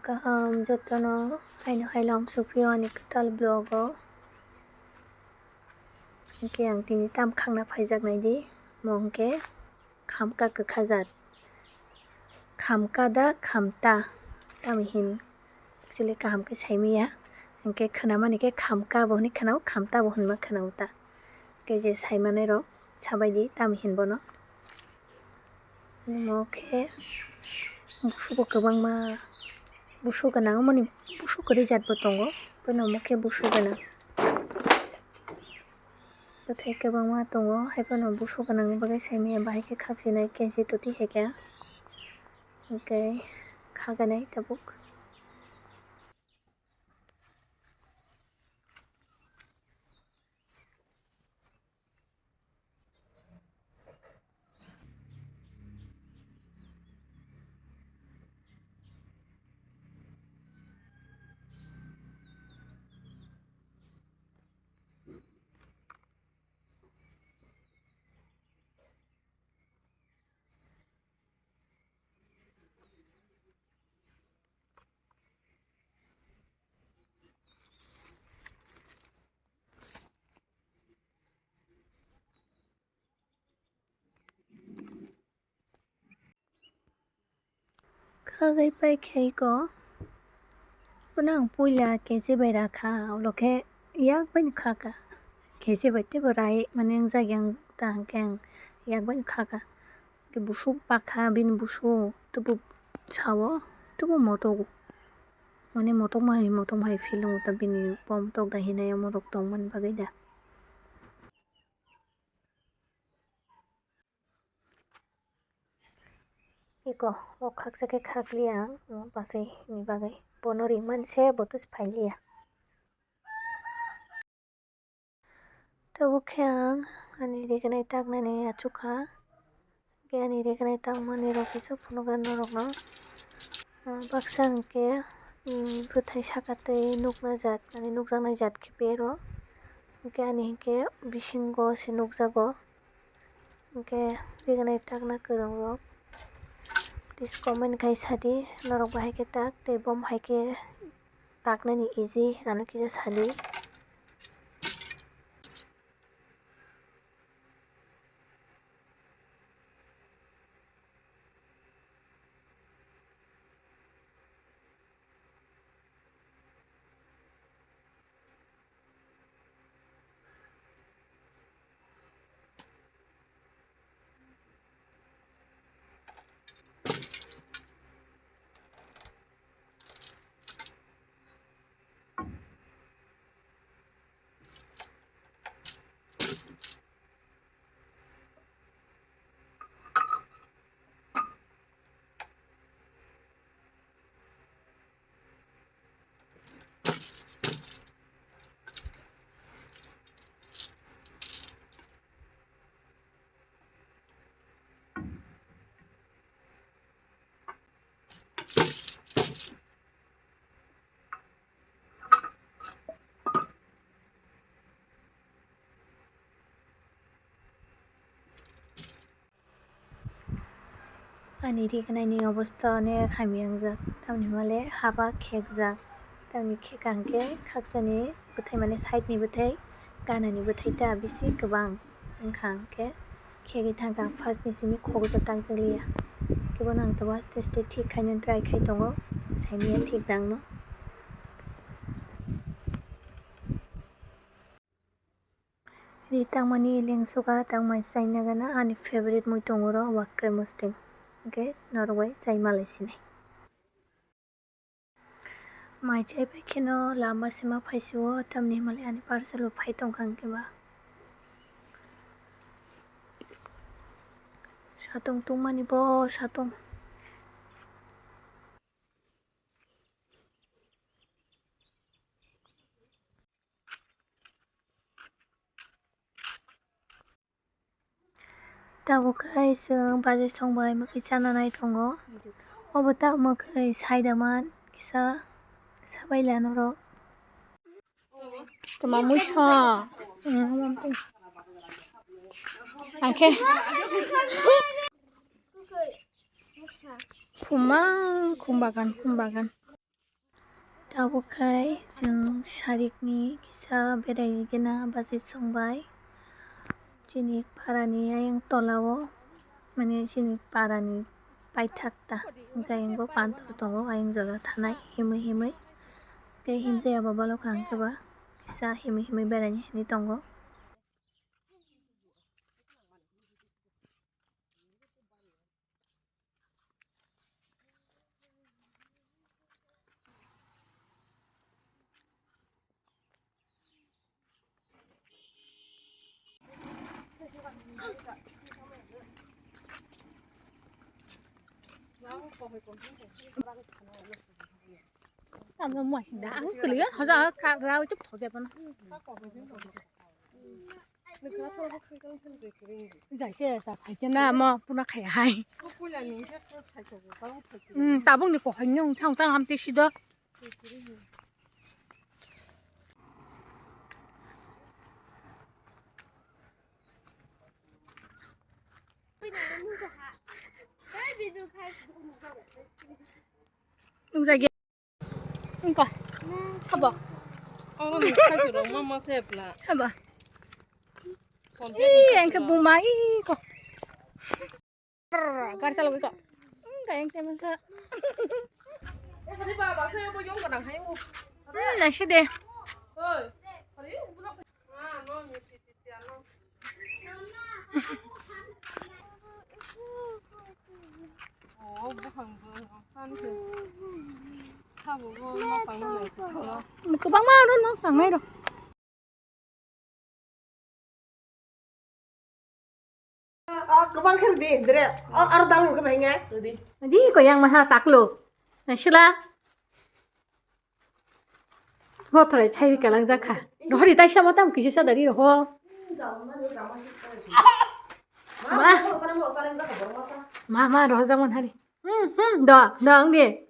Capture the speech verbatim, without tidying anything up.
Kaham jotono haino haino ang sukphiyo ani kwtal vlog o. Hwnkhe ang tini tam khakna phaijak naidi, mo hwnkhe khamka kwkha jat. Khamka da khamta tamo hin actually kaham khe saimanya. Hwnkhe khwnamani khe khamka bo hwnwi khwnao, khamta bo hwnma khwnao ta. Hwnkhe je saimanai rok sabaidi tamo hin bono. Omo khe busugo kwbangma, busu gwnang, omoni busu kwrwi jatbo tongo, bono omo khe busu gwnang. Bwthai kwbangma tongo, haiphano busu gwnangni bagwi saimanya, bahai khe khakchinai K G toti hai khe, hwnkhe khaganai tabuk. Khagwi pai khe iko. Bono ang puila kechi bai rakha, ulo khe yak bai no khaka. Kechi bai teibo rai mani wngjak yang ta hwnkhe ang yak bai no khaka. Busuk pakha bini busuk tubu sao, tubu motogo. Mane motokma hai motokma hai feel wngo ta bini bom tok da hinai omo rok tongmani bagwi da. Iko o khaksa khe khakliya ang, o pasai ni bagwi bono ringmani se bo tei phailiya. Tabuk khe ang ani rignai taknani achukha. Hwnkhe ani rignai takmani rok kisa phunukha norokno. Ah, baksa hwnkhe, um, bwthai saka tei nuknai jat, ani nukjaknai jat khe pero. Hwnkhe ani hwnkhe bisingo se nukjago. Hwnkhe rignai takna kwrwngrok please comment khai sadi, norok bahai khe tak tei bom hai khe taknani easy, ano kisa sadi. Ani rignai ni obostha onek hamya wngjak, tamni hwnba le haba khekjak, tamni kheka hwnkhe khaksani bwthai, mane side ni bwthai, gana ni bwthai ta bisi kwbang wngkha, hwnkhe khegwi thangkha ang, first ni simi khogwi bo takjak liya, kebo no ang tabuk aste aste thik khainani try khai tongo, saimanya thik dang no. Ri tangmani eleng suka tangmani chaina gana ani favorite muitongo ro wakre musting. Hwnkhe norok bai chai malai sinai. Mai chai pai kheno lama sima phaisio, tamni hwnba le ani parcel bo phai tongkha hwnkhe ba. Satung tungmani bo satung. Tabuk khe chwng bajai song bai mwkhwi chana nai tongo. Obo ta mwkhwi saida man kisa sabai lano rw. Tuma muiso. Angkhe. Khumma, khum bagan, khum bagan. Abo khai chwng sarikni kisa berai gana basi songbai. Chini parani ayang tolao, mane chini parani paithak ta, hwnkhe ayang bo pantor tongo, ayang jora thanai himwi himwi. Hwnkhe himjaya bo bolok ang khe ba kisa himwi himwi beraini hinwi tongo. Tamo mo hinda ang kaliya hoja ka rau chup thoje bana. Jaise sa phaikhe na mo puna khaya hai. Hmm, tabuk ni ko hanyung thang thang amte sido. Nungjagya. Wngkha. Habo. Oro ni khairok ma ma se pla. Habo. Ih, engke buma ih ko. Gar chalok ko. Engka engke masa. Hmm, nasi de. Kwbangma aro nok tangnai rok. Kwbang khe rwdi, dire. Aro dal rwkhe bahai ngai. Di ko yang maha taklo. Nasila. Ho thorai thai kalang jakha. Rohori tai sama tam kisi sa dari roho. Ma. Ma, ma, roho jaman hari. Hmm, hmm, da, da, ang di.